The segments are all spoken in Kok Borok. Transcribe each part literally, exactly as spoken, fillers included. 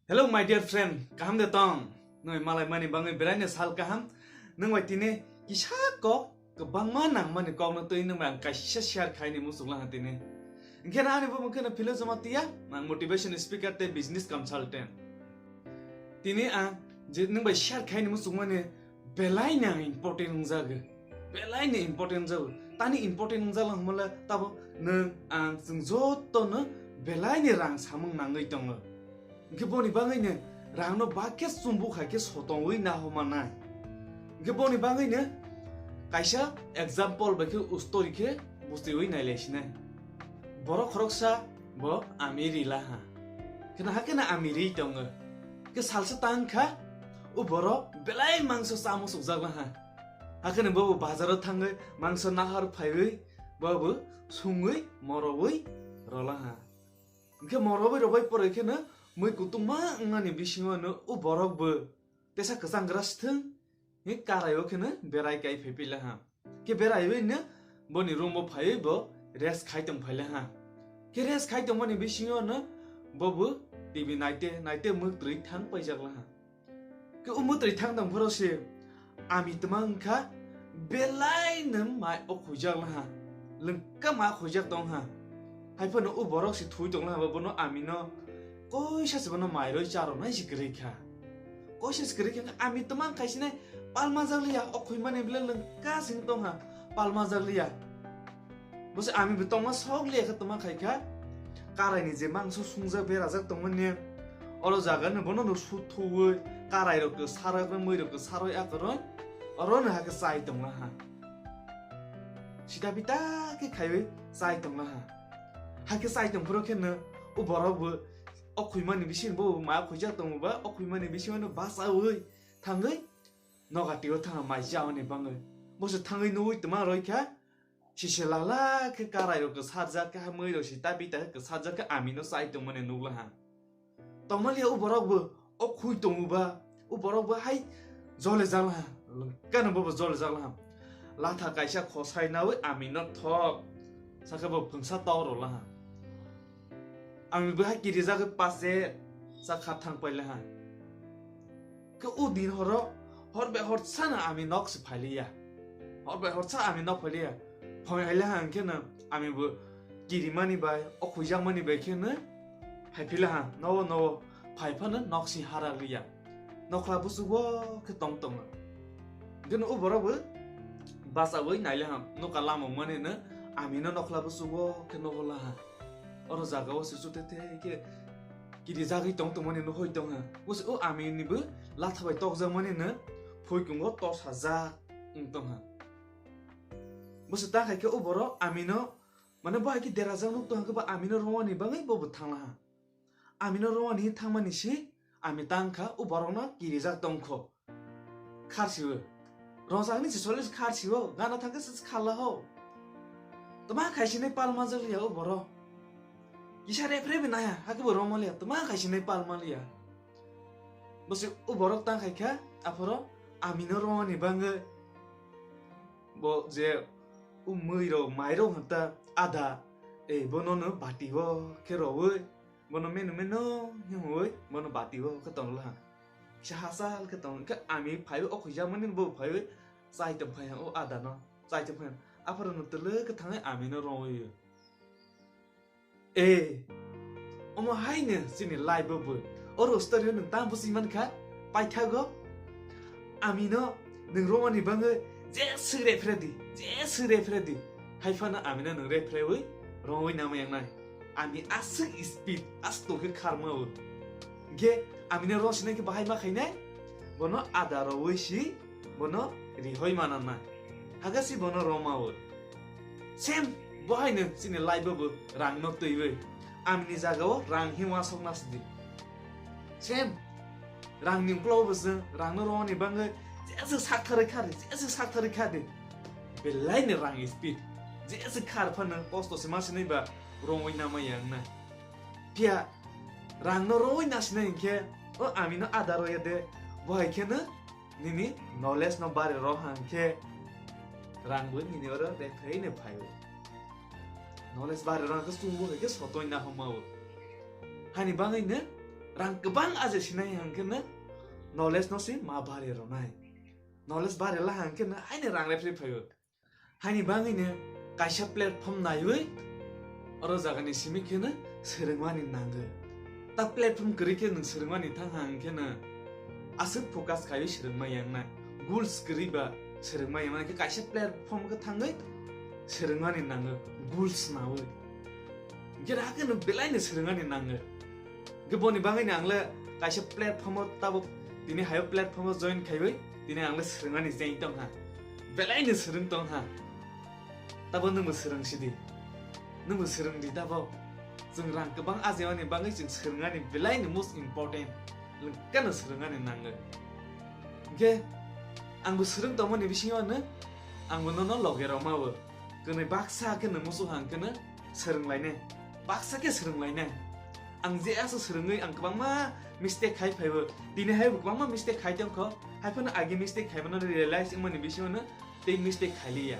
Hello my dear friend, kaham de tong? Nwng malai mani bangwi beraino sal kaham. Nwng bai tini kisa kok kwbangma nangmani kokno twi nwng bai ang kaisa share khaini muchung laha tini. Hwnkhe na ani bo mungkhe no philo joma tiya, ang motivation speaker tei business consultant. Tini ang je nwng bai share khaini muchung mani belaino ang important wngjago. Belaino important wngjago. Tani important wngjago hwnmale tabo nwng ang chwng jotono belaini rang samung nangwi tongo. Hwnkhe boni bagwino rangno bak khe chumbuk hai khe sotongwi nahomanai. Hwnkhe boni bagwino kaisa example bai khe ustori khe bwswiwi nailaisinai. Borok khoroksa bo ami ri laha. Kheno hakhe na ami ri tongo. Khe salsa tang kha, o borok belai mangso chamo sukjak laha. Hakheno bobo bazaro thangwi mangso nahar phaiwi bobo sungwi morowi rolaha. Hwnkhe morowi robai poroi kheno mui kutungma wngnani bisingo no o borok bo tesa kwchang gra sithwng, hwnkhe karai o kheno berai kai phai pila ha. Khe berai wi no boni room o phaiwi bo rest khai tong phaila ha. Khe rest khai tongmani bisingo no bobo T V naite naite mwtrwi thang paijak laha. Khe o mwtrwi thang tong phoro se ami twma wngkha belai no mai o khuijak laha, lengka ma khuijak tong ha. Hai phano o borok se thui tong laha, bono ami no koisa se bono mai roi cha rwnai se kwrwi kha. Koisa se kwrwi kha, ami twma khaisine palma jak liya, o khuimani bile lengka sing tong ha, palma jak liya. Bose ami bo tongma sok liya khe twma khai kha. Karai ni je mangso sungjak berajak tongmani oro jaga no bono no suthuwi karai rok kwsarok no mui rok kwsaroi akoroi oro no hakhe chai tong laha. Sita pita khe khaiwi chai tong laha. Hakhe chai tong phuru khe no o borok bo o khuimani bisingo bo ma khuijak tongo ba o khuimani bisingo no bachawi thangwi noga tio thangma mai jaoni bangwi. Bose thangwi nugwi twma roi kha. Sise lala khe karai rok kwsarjak khe, hamwi rok si ta bita khe kwsarjak khe, amino chai tongmani nukla ha. Tongmaliya o borok bo o khui tongo ba, o borok bo hai jole jak laha, lengkano bobo jole jak laha. Latha kaisa khosai nawi amino thok sakhe bo phwngsa tok rw laha. Ami bo hai kirijagwi pache chakha thang paila ha. Khe o din horo hor bai hor sana ami nok se phailiya. Hor bai hor sa ami nok phailiya. Phai haila ha hwnkhe no ami bo kirimani bai, o khuijakmani bai khe no phai phila ha. Nowo nowo phai phano nok si hara liya. Nokla busugo khe tong tongo. Hwnkhe no o borok bo bachawi naila ha. Nokha lama mani no ami no nokla busugo khe nogo la ha. Oro jaga o se chute te khe kiri jagwi tong tongmani no hoi tong ha. Bose o ami ni bo latha bai tokjak mani no phoi kungo tos hajak wng tong ha. Bose ta khai khe o borok ami no, mane bo hai khe derajak nuk tong ha khe bo ami no romani bagwi bo bo thang la ha. Ami no romani thangmani si ami tang kha o borok no kirijak tong kho. Kharsibo. Rongchakni se solis kharsibo, gana thangkhe se kharla ho. Tama khaisinai palma jaliya o borok. Kisa repre bi naya, hakhe bo romaliya, tama khaisinai palma liya. Bose o borok tang khai kha, aphoro amino romani bangwi. Bo je o mui rok, mai rok hanta ada, e bono no bati o khe rowi. Bono menu menu himwi bono bati o khe tongla ha. Kisa hachal khe tong khe ami phaiwi o khuijakmani bo phaiwi chai tong phai o ada no chai tong phai. Aphuru no tele khe thangwi ami no rongwi. E omo hai no chini life bo bo. Oro story no nwng tamo busi man kha paithago. Amino nwng romani bangwi je swi rephre di, je swi rephre di. Hai phano amino nwng rephrewi rongwi nama yangnai. Ami aswk speed, asto khe kharmao. Ge amino rosinai khe bahai ma khainai. Bono ada rowi si, bono rihoi mananai. Haga si bono romao. Same, bo hai no chini life bo rang no twiwi. Amini jaga o rang hi wasok na sidi. Same. Rang ni uklo bo se rang no romani bangwi jese sak thari khari, jese sak thari khadi. Belai ni rang speed. Jese khar phano kosto se ma sinai ba romwi nama yang na. Phiya rang no romwi na sinai hinkhe o amino ada roya de bo hai khe no nini knowledge no bari ro hang khe rang bo nini oro rephei ne phai o. Knowledge bari ro hang khe chwng bo hai khe sotoi na homa o. Hani bangwi no Rang kwbang aje sinai hangkhe no knowledge no se ma bare ronai. Knowledge bare la hangkhe no haino rang refri phaio. Haini bangwi no kaisa platform naiwi oro jagani simi khe no swrwngmani nango. Ta platform kwrwi khe nwng swrwngmani thang hangkhe no aswk focus khaiwi swrwngma yangnai. Goals kwrwi ba swrwngma yangnai khe kaisa platform khe thangwi swrwngmani nango. Goals nawi. Hingkhe hakhe no belai no swrwngmani nango. Hingkhe boni bagwi no ang le kaisa platform o tabuk tini hayo platform o join khaiwi tini ang le swrwngmani jeng tong ha. Belai no swrwng tong ha. Tabo nwngbo swrwng sidi. Nwngbo swrwng di tabo. Chwng rang kwbang ajemani bagwi chwng swrwngmani belai no most important. Nwng kano swrwngmani nango. Hingkhe angbo swrwng tongmani bisingo no angbo nono loge rwma o. Kwnwi baksa khe nwng muchuk hang khe no swrwng lainai. Baksa khe swrwng lainai. Ang je asa swrwngwi ang kwbangma mistake khai phaibo. Tini hai bo kwbangma mistake khai tong kho. Hai phano agi mistake khai mano realize wngmani bisingo no tei mistake khai liya.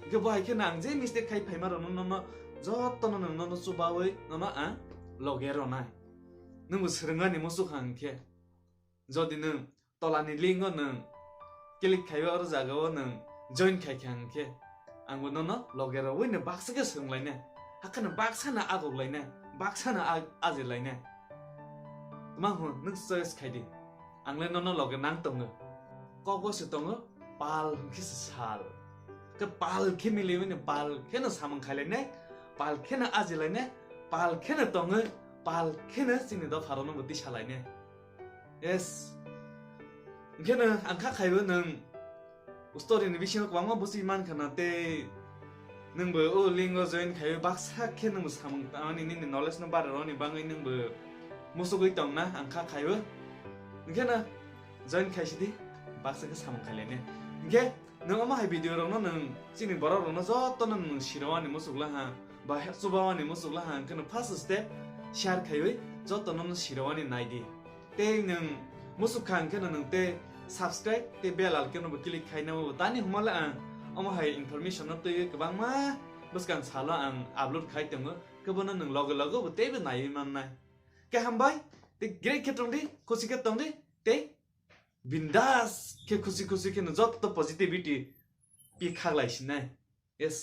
Hingkhe bo hai khe no ang je mistake khai phaima rok no nono joto no nono chubawi nono ang loge rwnai. Nwngbo swrwngmani muchuk hang khe. Jodi nwng tolani link o nwng click khaiwi oro jaga o nwng join khai kha hwnkhe, angbo nono loge rwui no baksa khe swrwng lainai, hakhano baksa no agok lainai, baksa no a-, ajir lainai. Tma hwn nwng choice khai di, ang le nono loge nang tongo. Kok bo se tongo, pal hwnkhe se sal. Khe pal khe miliwi no pal khe no samung khai lainai, pal khe no ajir lainai, pal khe no tongwi, pal khe no chini dopha rok no bo tisa lainai. Yes. Hingkhe no ang kha khaibo nwng story ni bisingo kwbangma bwswi man khana tei nwngbo o link o join khaiwi baksa khe nwngbo samung tangmani nini knowledge no bare rwni bagwi nwngbo musugwi tongna ang kha khaibo. Hingkhe no join khaisidi baksa khe samung khailainai. Hingkhe nwng omo hai video rokno nwng chini borok rokno jotono nwng sirwani muchuk laha ba he-, chubawani muchuk laha hwnkhe no first step share khaiwi jotono no sirwani naidi. Tei nwng muchuk kha hwnkhe no nwng tei subscribe tei bell icon no bo click khaina bo tani humale ang omo hai information no twiwi kwbangma bwskang salo ang upload khai tongo, khe bono nwng loge loge bo teibo naiwi mannai. Khe hambai, tei great khe tongdi, khusi khe tongdi, tei bindas khe khusi khusi khe no jotto positivity pi khaklai sinai. Yes,